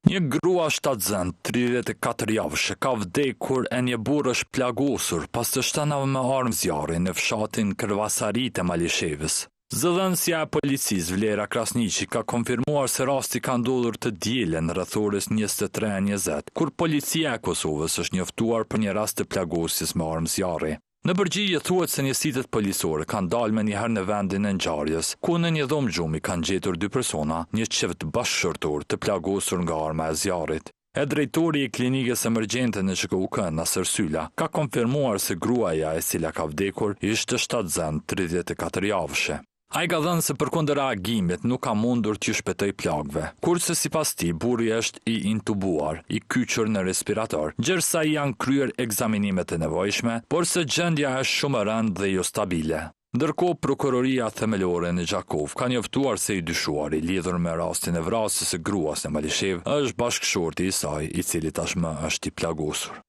Një grua shtatzënë, 34 javëshe, ka vdekur e një burrë është plagosur pas të shtënave me armë zjarri në fshatin Kërvasari të Malishevës. Zëdhënësja e policisë, Vlera Krasniqi, ka konfirmuar se rasti ka ndodhur të dielën rreth orës 23:20, kur Policia e Kosovës është njoftuar për një rast të plagosjes me armë zjarri. Në përgjigje thuhet se njësitet policore kanë dalë menjëherë në vendin e ngjarjes, ku në një dhomë gjumi kanë gjetur dy persona, një çift bashkëshortor të plagosur nga arma e zjarrit. E drejtori i Klinikës Emergjente në QKUK, Naser Syla, ka konfirmuar se gruaja e cila ka vdekur ishte shtatzënë 34 javëshe. Ai ka thënë se përkundër reagimit nuk ka mundur t'ju shpëtojë plagëve, kurse sipas tij burri është i intubuar, i kyçur në respirator, gjersa i janë kryer ekzaminimet e nevojshme, por se gjendja është shumë e rëndë dhe jo stabile. Ndërkohë, Prokuroria Themelore në Gjakovë ka njoftuar se i dyshuari lidhur me rastin e vrasjes së gruas në Malishevë është bashkëshorti i saj, i cili tashmë është i plagosur.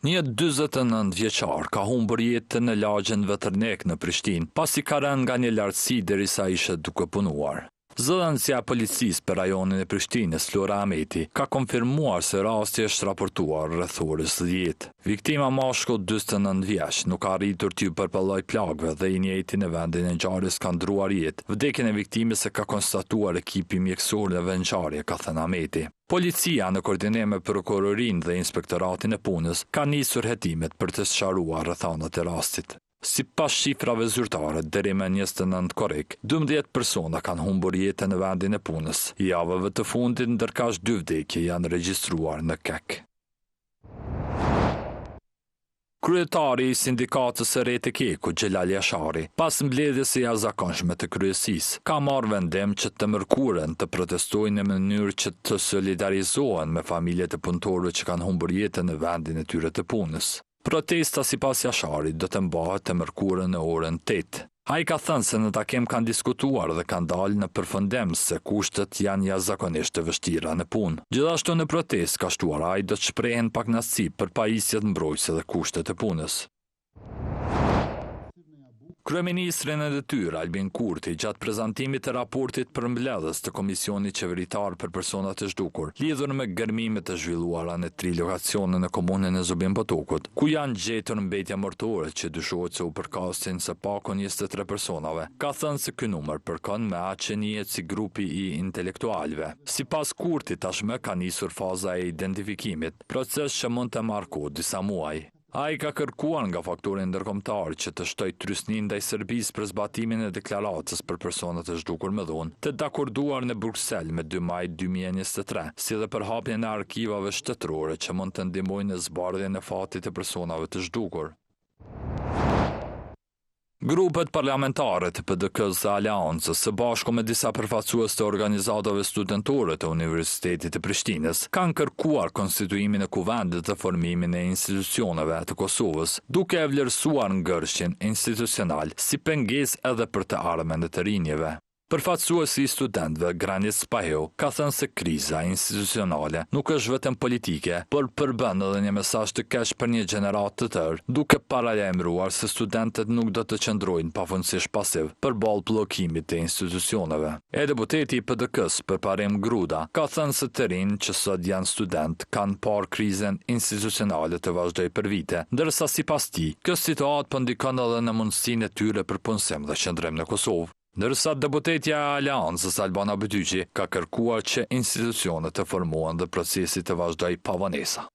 Një 49 vjeçar ka humbur jetën në lagjen Veternik në Prishtinë, pasi ka rënë nga një lartësi derisa ishte duke punuar. Zëdhënësja e policisë për rajonin e Prishtinës, Flora Ahmeti, ka konfirmuar se rasti është raportuar rreth orës 10. Viktima mashkull 49 vjeç nuk ka arritur t'ju përballojë plagëve dhe i njëjti në vendin e ngjarjes ka ndërruar jetë. Vdekjen e viktimës e ka konstatuar ekipi mjekësor në vendngjarje, ka thënë Ahmeti. Policia, në koordinim me Prokurorinë dhe Inspektoratin e Punës, ka nisur hetimet për të sqaruar rrethanat e rastit. Sipas shifrave zyrtare, deri më 29 korrik, 12 persona kanë humbur jetën në vendin e punës. Javëve të fundit, ndërkaq dy vdekje janë regjistruar në KEK. Kryetari i Sindikatës së re të KEK-ut, Xhelal Jashari, pas mbledhjes së jashtëzakonshme të kryesisë, ka marrë vendim që të mërkurën të protestojnë në mënyrë që të solidarizohen me familjet e punëtorëve që kanë humbur jetën në vendin e tyre të punës. Protesta sipas Jasharit do të mbahet të mërkurën në orën 8. Ai ka thënë se në takim kanë diskutuar dhe kanë dalë në përfundim se kushtet janë jashtëzakonisht të vështira në punë. Gjithashtu në protestë, ka shtuar ai, do të shprehen pakënaqësi për pajisjet mbrojtëse dhe kushtet e punës. Kryeministri në detyrë, Albin Kurti, gjatë prezantimit të raportit përmbledhës të Komisionit Qeveritar për Personat e Zhdukur, lidhur me gërmimet e zhvilluara në tri lokacione në komunën e Zubin Potokut, ku janë gjetur mbetje mortore që dyshohet se u përkasin së paku 23 personave, ka thënë se ky numër përkon me atë që njihet si grupi i intelektualëve. Sipas Kurtit, tashmë ka nisur faza e identifikimit, proces që mund të marrë kohë disa muaj. Ai ka kërkuar nga faktori ndërkombëtar që të shtojë trysninë ndaj Serbisë për zbatimin e deklaratës për personat e zhdukur me dhunë, të dakorduar në Bruksel më 2 maj 2023, si dhe për hapjen e arkivave shtetërore që mund të ndihmojnë në zbardhjen e fatit të personave të zhdukur. Grupet parlamentare të PDK-së dhe Aleancës, së bashku me disa përfaqësues të organizatave studentore të Universitetit të Prishtinës, kanë kërkuar konstituimin e Kuvendit dhe formimin e institucioneve të Kosovës, duke e vlerësuar ngërçin institucional si pengesë edhe për të ardhmen e të rinjve. Përfaqësuesi i studentëve, Granit Spahiu, ka thënë se kriza institucionale nuk është vetëm politike, por përbën edhe një mesazh të keq për një gjeneratë të tërë, duke paralajmëruar se studentët nuk do të qëndrojnë pafundësisht pasiv përballë bllokimit të institucioneve. E deputeti i PDK-së, Përparim Gruda, ka thënë se të rinjtë që sot janë studentë kanë parë krizën institucionale të vazhdojë për vite, ndërsa sipas tij, kjo situatë po ndikon edhe në mundësinë e tyre për punësim dhe qëndrim në Kosovë. Ndërsa deputetja e Aleancës Albana Bytyqi ka kërkuar që institucionet të formohen dhe procesi të vazhdojë pa vonesa.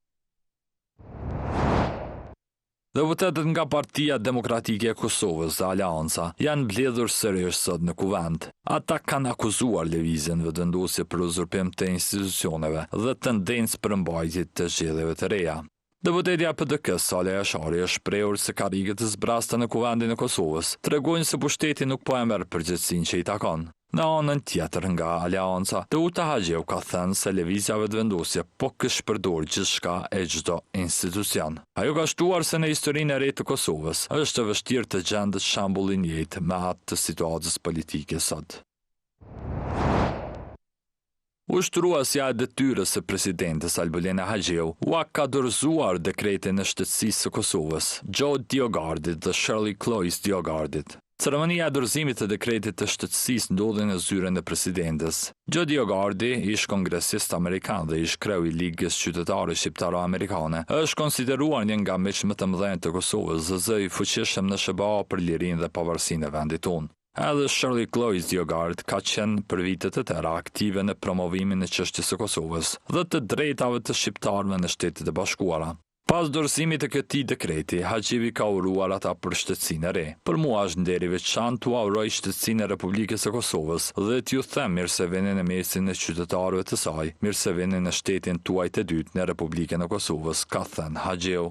Deputetët nga Partia Demokratike e Kosovës dhe Aleanca janë mbledhur sërish sot në Kuvend. Ata kanë akuzuar Lëvizjen Vetëvendosje për uzurpim të institucioneve dhe tendencë për mbajtje të zgjedhjeve të reja. Deputetja e PDK-së, Sala Jashari, është shprehur se karriget e zbrazëta në Kuvendin e Kosovës tregojnë se pushteti nuk po e merr përgjegjësinë që i takon. Në anën tjetër nga Aleanca, Teuta Haxhiu ka thënë se Lëvizja Vetëvendosje po keqpërdor gjithçka e çdo institucion. Ajo ka shtuar se në historinë e re të Kosovës është e vështirë të gjendet shembull i njëjtë me atë të situatës politike sot. Ushtruesja e detyrës së presidentes Albulena Haxhiu ua ka dorëzuar dekretin e shtetësisë së Kosovës, Joe Diogardit dhe Shirley Clois Diogardit. Ceremonia e dorëzimit të dekretit të shtetësisë ndodhi në zyrën e presidentes. Joe DioGuardi, ish-kongresist amerikan dhe ish-kreu i Ligës Qytetare Shqiptaro-Amerikane, është konsideruar një nga miqtë më të mëdhenj të Kosovës dhe zë i fuqishëm në SHBA për lirinë dhe pavarësinë e vendit tonë. Edhe Shirley Cloyce DioGuardi ka qenë për vite të tëra aktive në promovimin e çështjes së Kosovës dhe të drejtave të shqiptarëve në Shtetet e Bashkuara. Pas dorëzimit të këtij dekreti, Haxhiu i ka uruar ata për shtetësinë e re. Për mua është nder i veçantë t'ua uroj shtetësinë e Republikës së Kosovës dhe t'ju them mirë se vini në mesin e qytetarëve të saj, mirë se vini në shtetin tuaj të dytë në Republikën e Kosovës, ka thënë Haxhiu.